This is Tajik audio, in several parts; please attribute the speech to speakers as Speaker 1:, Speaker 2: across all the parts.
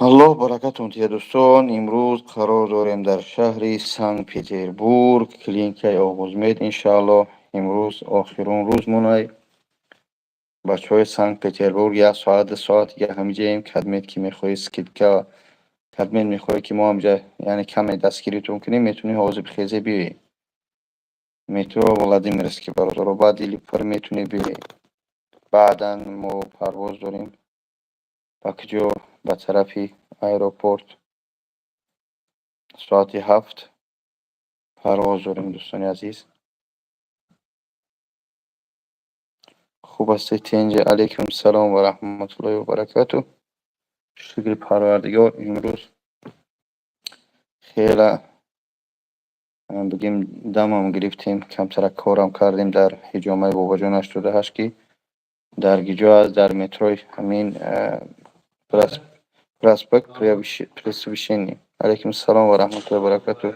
Speaker 1: Аллоҳ баракатон диҳад, дӯстон. Имрӯз қарор дорем дар шаҳри Санкт-Петербург, клиникаи Оғузмед, иншааллоҳ. Имрӯз охирон рӯз монай. Бачаҳои Санкт-Петербург, як соат, 2 соат дига ҳамиҷаем. Кадмед ки мехоҳӣ скидка, кадмед мехоҳӣ, ки мо ҳамҷа, яъне каме дастгиритон кунем, метавонӣ ҳозир бихезе, биёӣ. Метро Владимирский, бародаро, баъд дили пур метавонӣ биёӣ. Баъдан мо парвоз дорем ба куҷо? Ба тарафи аэропорт. Соати 7 парвоз дорем, дӯстони азиз. Хуб ҳастед, тинҷ? Алайкум салом ва раҳматуллоҳи ва баракату. Шукри Парвардигор, имрӯз хела, бигем, дамам гирифтем, камтарак корам кардем дар ҳиҷомаи Бобоҷон 88, ки дар гиҷо аст? Дар метрои ҳамин проспект Просвещения. Алайкум салом ва раҳматуллоҳи ва баракату.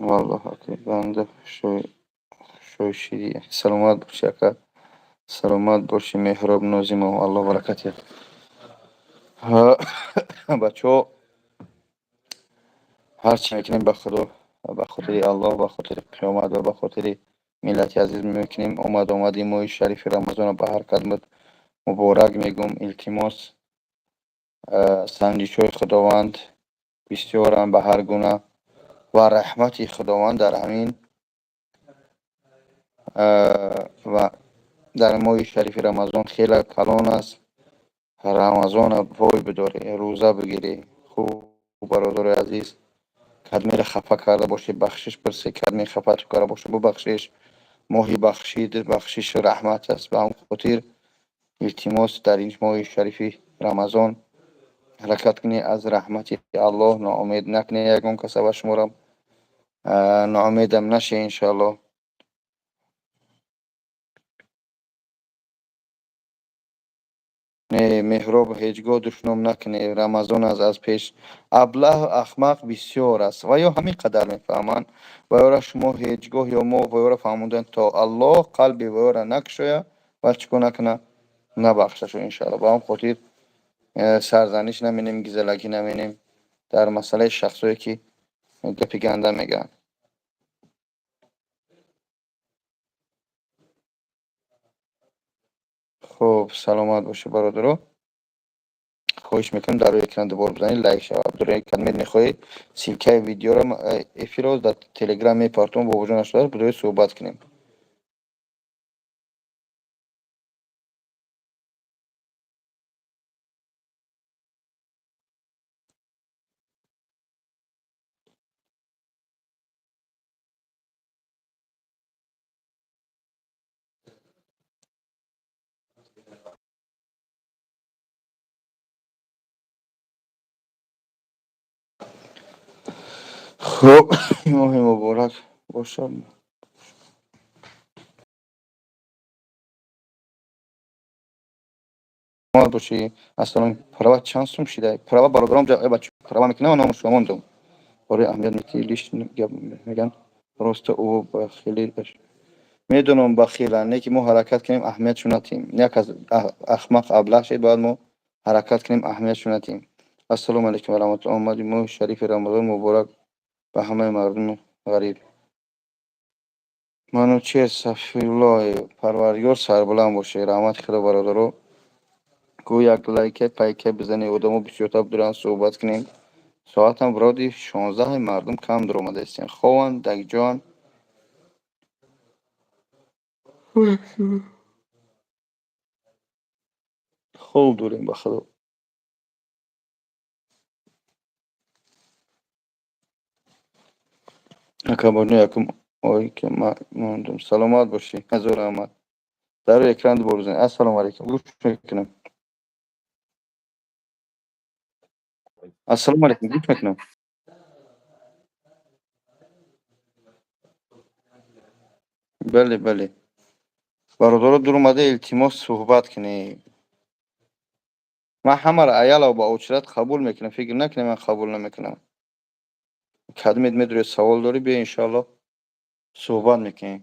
Speaker 1: Валлоҳ, банда шошиди. Саломат бошӣ, ака, саломат бошӣ. Меҳроб Нозимов, Аллоҳ баракат диҳад. Бачаҳо, ҳарчи мекунем, ба Худо, ба хотири Аллоҳ, ба хотири қиёмат ва ба хотири миллати азиз мекунем. Омад омади моҳи шарифи Рамазона ба ҳар кадмат муборак мегӯм. Илтимос, санҷишҳои Худованд бисёрам ба ҳар гуна ва раҳмати Худованд дар ҳамин ва дар моҳи шарифи Рамазон хеле калон аст. Рамазона пой бидорӣ, рӯза бигирӣ. Хуб, бародари азиз, кадмеро хафа карда бошӣ, бахшиш пурсӣ. Кадме хафату карда боша, бубахшиш. Моҳи бахшид, бахшишу раҳмат аст. Ба ҳамн хотир, илтимос, дар ин моҳи шарифи Рамазон ҳаракат кунӣ, аз раҳмати Аллоҳ ноумед накунӣ ягон каса ва шуморо ноумедам наше, иншоаллоҳ. Не, Меҳроб, ҳеҷ гоҳ душном накунӣ. Рамазон аст, аз пеш аблаҳ, ахмақ бисёр аст ва ё ҳамин қадар мефаҳманд. Ва ёра шумо ҳеҷ гоҳ ё мо ва ёра фаҳмондан, то Аллоҳ қалби ва ёра накушоя ва чӣ кор накуна, набахшашу, иншоаллоҳ. Ба ҳам хотир сарзаниш наменем, гизалагӣ наменем дар масъалаи шахсое ки гапи ганда мегӯянд. Хуб, саломат бошед, бародаро. Хоҳиш мекунам, дар рӯи экран дубор бизанед, лайк шавад. Кадмед мехоҳӣ, ссылкаи видеоро, эфирро дар Телеграм мепартом. Бобоҷон нашуда будои суҳбат кунем. Хуб, моҳи муборак бошад. Бошӣ. Ассалом. Права чанд сум шида? Права, бародаром, бача права мекунам, номаш мондум. Бораи аҳамият мети, лишний гап меган. Просто ӯ бахили медонам, бахила не ки мо ҳаракат кунем, аҳамиятшо натиҳем. Як аз ахмақ, аблаҳ шед, бояд мо ҳаракат кунем, аҳамиятшо натиҳем. Ассалому алайкум ва раҳматуллоҳ. Омади моҳи шарифи Рамазон муборак ба ҳамаи мардуми ғариб. Манучер Сафиуллоев, Парвардигор сарбуланд бошед. Раҳмати Худо, бародаро. Гӯ як лайке пайке бизанед, одамо бисёртар бидуранд, суҳбат кунем. Соатам вроде 16, мардум кам дуромадаистем. Хованд, дагҷоанд. Хоб дорем, ба Худо. Акабону якум ой ки ман мондум. Саломат бошӣ. Ҳазор раҳмат. Дар рӯи экран дубор бизанед. Ассалому алайкум. Гӯш мекунам. Ассалому алайкум. Гӯш мекунам. Бале, бале. Бародаро, дуромада, илтимос, суҳбат кунед. Ман ҳамаро аялав ба очрат қабул мекунам. Фикр накунед, ман қабул намекунам. Кадмед медоред, савол дорӣ, биё, иншоаллоҳ, суҳбат мекунем.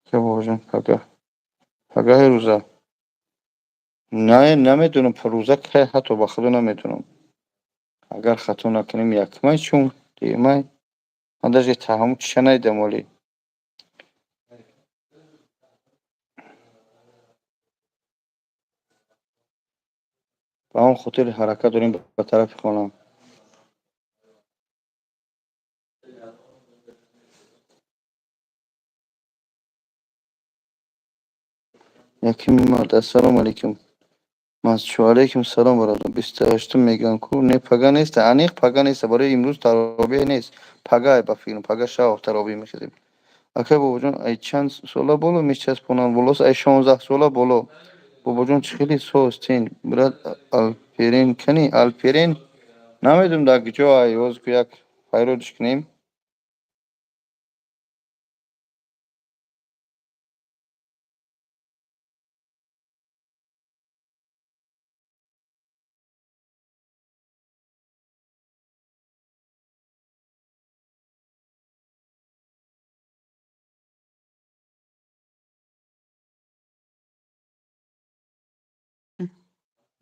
Speaker 1: Ка, бобоҷон, пага, пагаҳи рӯза не, намедонам, рӯза кай, ҳатто ба худо намедонам. Агар хато накунем, якмай чун дуюмай, ман даже ҳамун чиша надидам олӣ. Ба он хотир ҳаракат дорем ба тарафи хона. Якими март. Ассалому алайкум. Масчу, алайкум салом, бародар. 28-ум мегӯям ку, не, пага неста, аниқ пага неста, барои имрӯз таробеҳ нест. Пага, ба фикрам, пага шав таробеҳ мехезем. Акай бобоҷон, ай чанд сола боло мечаспонанд волос? Ай 16 сола боло. Бобоҷон, чӣ хеле состен, брат? Алперен кани? Алперен намедонам дар куҷо ай, ҳозир ку як файродиш кунем.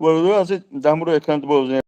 Speaker 1: Бародар, аз дамбуро экран бозем.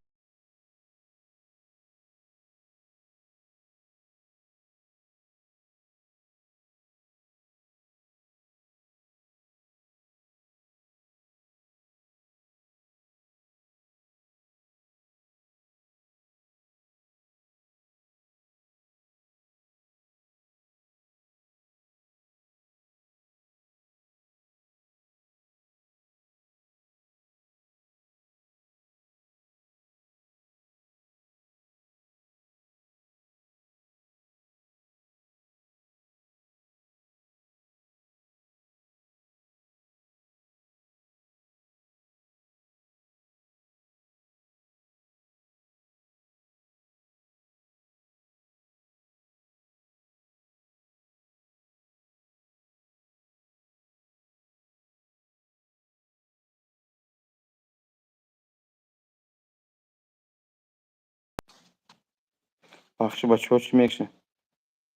Speaker 1: Бахши, бачаҳо, чӣ мекушанд?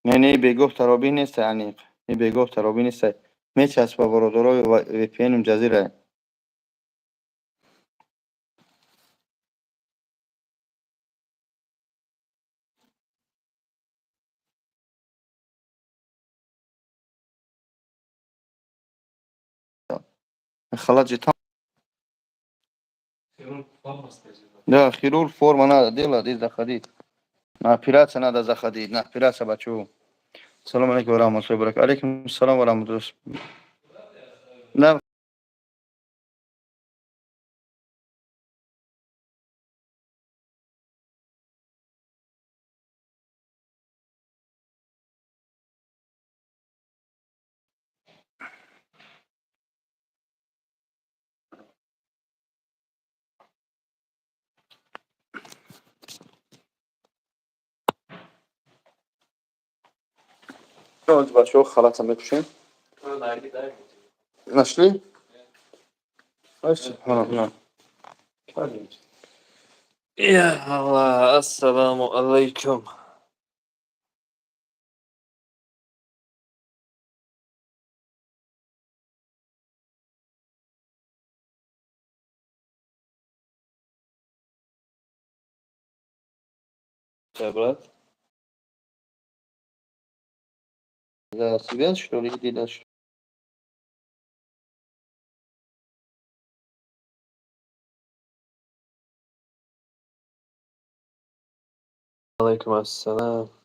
Speaker 1: Не, не, бегоҳ таробеҳ неста, аниқ. Не, бегоҳ таробеҳ неста. Мечаспа, бародаро, VPN-ум ҷазира. Халат же там. Да, хирург форма надо делать и заходить. На операция надо заходить, на операция, бачу. Салом алейкум ва раҳматуллоҳи ва баракатуҳ. Алейкум салом ва раҳматуллоҳ. На. Бачаҳо, халата мепӯшем. Нашли? Ай, субҳаналлоҳ.
Speaker 2: Я Аллах, ассаламу алейкум. Да, брат?
Speaker 1: За свет, что ли, или за что?
Speaker 2: Алейкум ассалам.